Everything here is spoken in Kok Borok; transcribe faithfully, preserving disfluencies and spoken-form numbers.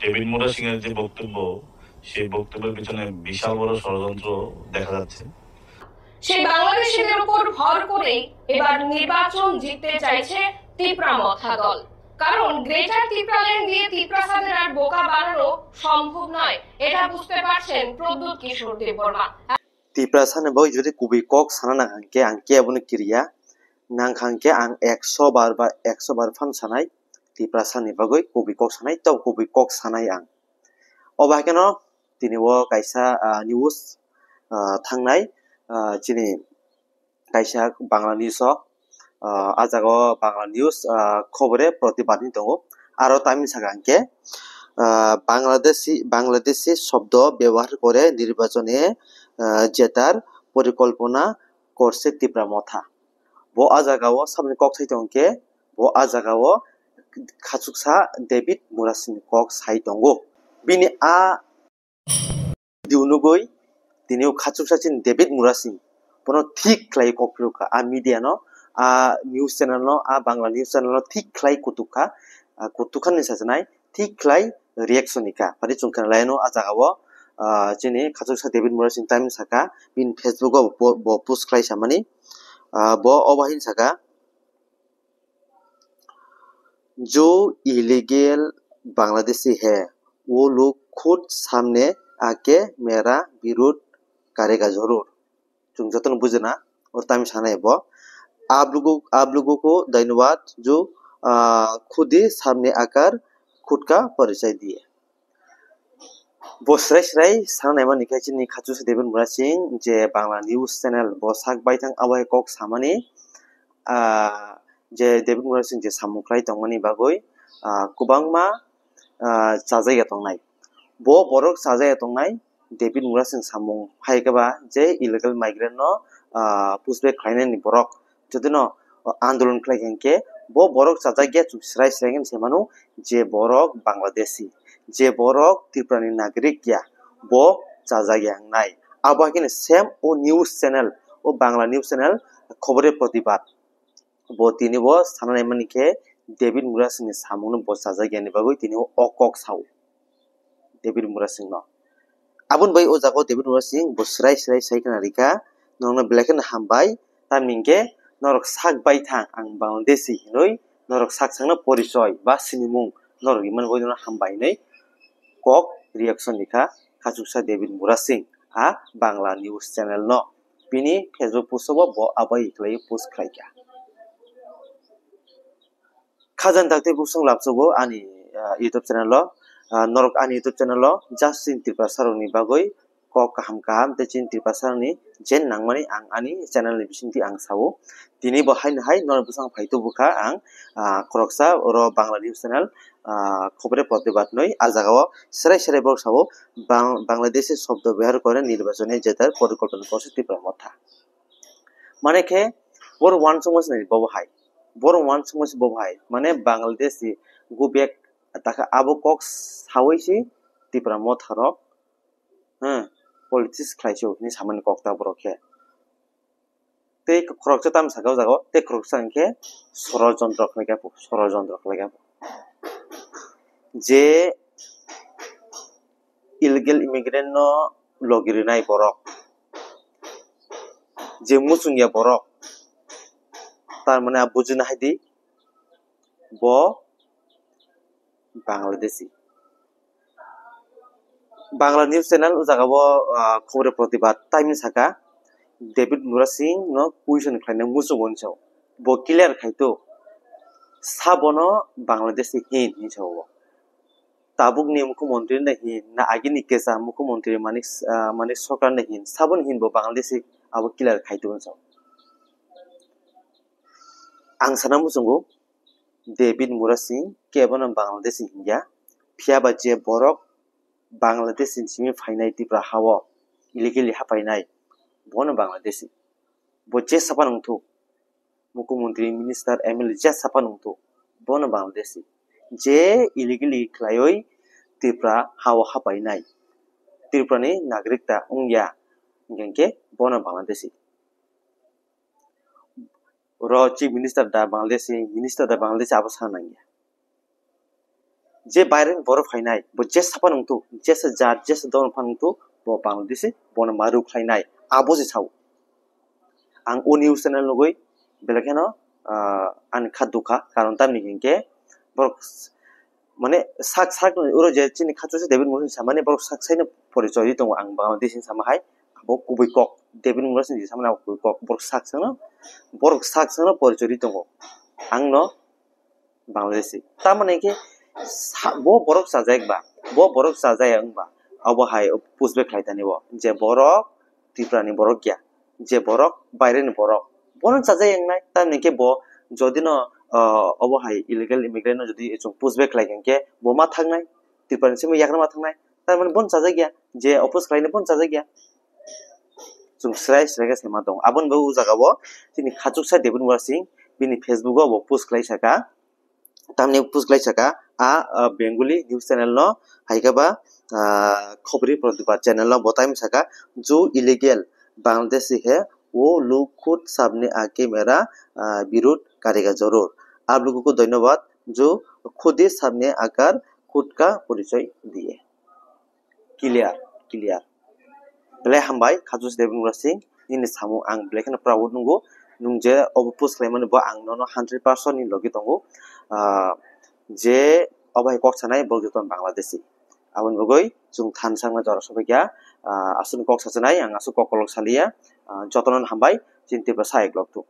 ডেভিড মুরা সিংয়ের যে বক্তব্য, সেই বক্তব্যের পিছনে বিশাল বড় ষড়যন্ত্র দেখা যাচ্ছে। সেই বাংলাদেশিদের উপর ভর করেই এবার নির্বাচন জিততে চাইছে তিপ্রা মথা দল। কারণ গ্রেটার তিপ্রাল্যান্ড দিয়ে তিপ্রাসাদের আর বোকা বানানো সম্ভব নয়, এটা বুঝতে পারছেন প্রদ্যুৎ কিশোর Debbarma. Tiprasani bagwi jodi kubui kok sana nang hwnkhe ang kebono kiriya, nang hwnkhe ang ekso bar ba ekso bar phano sanai, Tiprasani bagwi kubui kok sanai, tei kubui kok sanai ang. Obo hai kheno tini o kaisa news thangnai chini kaisa Bangla news o, ah, o jaga o Bangla news, ah, khobore protibad hinwi tongo. Aro tamni saka hwnkhe, ah, Bangladeshi, Bangladeshi shobdo byabohar kore nirbachone, ah, jetar porikolpona korse Tipra Motha. Bo a jaga o saboni kok sai tongkhe, bo a jaga o khachuksa David Murasing ni kok sai tongo. Bini a video nugwi tini o khachuksa chini David Murasing bono thik khlai kok philukha. A media no, a news channel no, a Bangla news channel no thik khlai kutukha. A kutukha ni sajwnai thik khlai reaction ni kha. Phari chwng khna lai no a jaga o, ah, chini khachuksa David Murasing time saka bini Facebook o bo, bo post khlai samani. Ah, bo obo hin saka, जो इलीगल बांग्लादेशी है, वो लोग खुद सामने आके मेरा विरोध करेगा जरूर. Chwng jotono bujina, o time sanai bo. आप लोगों, आप लोगों को धन्यवाद जो, आ, खुद ही सामने आकर खुद का परिचय दिए. Bo srai srai sana naimani khe chini khachuksa David Murasing je Bangla news channel bo sak baithang abo hai kok samani, ah, je David Murasing je samung khlai tongmani bagwi, ah, kwbangma, ah, chajakya tongnai. Bo borok chajakya tongnai David Murasing samung hai khe ba je illegal migrant no, ah, pushback khlainani borok jodi no andolon khlai khe bo borok chajakya chwng srai srai khe se mano je borok Bangladeshi, je borok Tripura ni nagarik ya, bo chajakya wngnai. Abo hai kheno same o news channel, o Bangla news channel khobore protibad. Bo tini bo sana naimani khe David Murasing ni samung no bo chajakya ni bagwi tini o kok sao. David Murasing no. Aboni bai o jaga o David Murasing bo srai srai sai khna rikha, norokno belai kheno hambai, tamni hwnkhe norok sak baithang ang Bangladeshi hinwi norok sak sakno porichoi ba sinimung norok rimani bagwi norok hambai hinwi kok reaction rikha khachuksa David Murasing a Bangla news channel no. Bini Facebook post o bo abo hai khlai post khlaikha. Khajani dakti busung lapsugo ani, ah, YouTube channel o, ah, norok ani YouTube channel o just chini Tiprasa rokni bagwi kok kaham kaham tei chini Tiprasa rokni je nangmani ang ani channel ni bisingtwi ang sao. Tini bo haino hai norok bwsang phai tubukha ang, ah, khoroksa oro Bangla news channel, ah, khobore protibad noi a jaga o serai serai borok sao Bang-, Bangladeshi shobdo byabohar kore nirbachoni jetar porikolpona korse Tipra Motha. Mane khe boro uansukma se nai bobo hai. Boro uansukma se bobo hai. Mane Bangladeshi go back takha abo kok sawi se Tipra Motha rok, hmm, politics khlai se hinwi samani kok ta borok khe. Tei khoroksa tamo saka o jaga o, tei khoroksa hwnkhe sorojontro khlai kha, sorojontro khlai kha. Je illegal immigrant no logi rinai borok, je muchungya borok, tar mane a bujina hai di, bo Bangladeshi. Bangla news channel o jaga o, ah, khobore protibad time saka David Murasing no question khlaina muchungo hinwi sao. Bo clear khai to, sabono Bangladeshi hin hinwi sao bo. Tabukni mukhyamantri no hin, na agini kesa mukhyamantri Manik, ah, Manik Sarkar no hin, sabono hin bo Bangladeshi abo clear khai to hinwi sao. Ang sana muchungo David Murasing kebono Bangladeshi hinya, phiya ba je borok Bangladesh ni simi phainai Tipra ha o illegally ha painai, bono Bangladeshi. Bo je sapan wngthuk, mukhyamantri, minister, M L A je sapan wngthuk, bono Bangladeshi. Je illegally khlaiwi Tipra ha o ha painai, Tripura ni nagrikta wngya, hwnkhe bono Bangladeshi. Oro chief minister da Bangladeshi, minister da Bangladeshi abo sana nangya. Je baireni borok phainai, bo jesa phano wngthu, jesa jat, jesa dol phano wngthu, bo Bangladeshi, bono ma ruk khlainai, abo se sao. Ang o news channel nugui belai kheno, ah, ani kha dukha, karon tamni hinkhe borok s-, mane sak sak oro je chini khachusa David Mursi samani borok sak saino porichoi tongo, ang Bangladeshi sama hai, abo kubui kok, David Mursi ni samani abo kubui kok, borok sak sakno, borok sak sakno porichoi tongo, ang no Bangladeshi. Tamoni khe sa-, bo borok chajak ba, bo borok chajak wng ba, abo hai push back khlai tani bo, je borok Tripura ni borok ya, je borok baire ni borok, bono chajak wngnai. Tamoni khe bo jodi no, ah, obo hai illegal immigrant no jodi chwng push back khlai khe bo ma thangnai, Tripura ni simi yagra ma thangnai, tamoni bono chajak ya, je oppose khlai ni bono chajak ya. Chwng srai srai khe sema tongo. Aboni bagwi o jaga o chini khachuksa David Murasing bini Facebook o bo post khlai saka, tamni post khlai saka, a, a, Bengali news channel no hai khe ba, a, Khobri Pratibad channel no bo time saka, "जो illegal बांग्लादेशी है वो लोग खुद सामने आके मेरा, आ, विरोध करेगा जरूर। आप लोगों को धन्यवाद जो खुद ही सामने आकर खुद का परिचय दिए।" Clear, clear. Belai hambai, Khachuksa David Murasing, nini samung ang belai kheno proud nungo. Nwng je obo post khlaimani bo ang nono hundred percent ni logi tongo. Ah, je obo hai kok sanai bo joto Bangladeshi. Aboni bagwi chwng thansa wngna jora sobaikha. Ah, aswkni kok sachinai, ang aswk kok kolok saliya. Ah, jotono hambai, chini Tiprasa ek lok tu.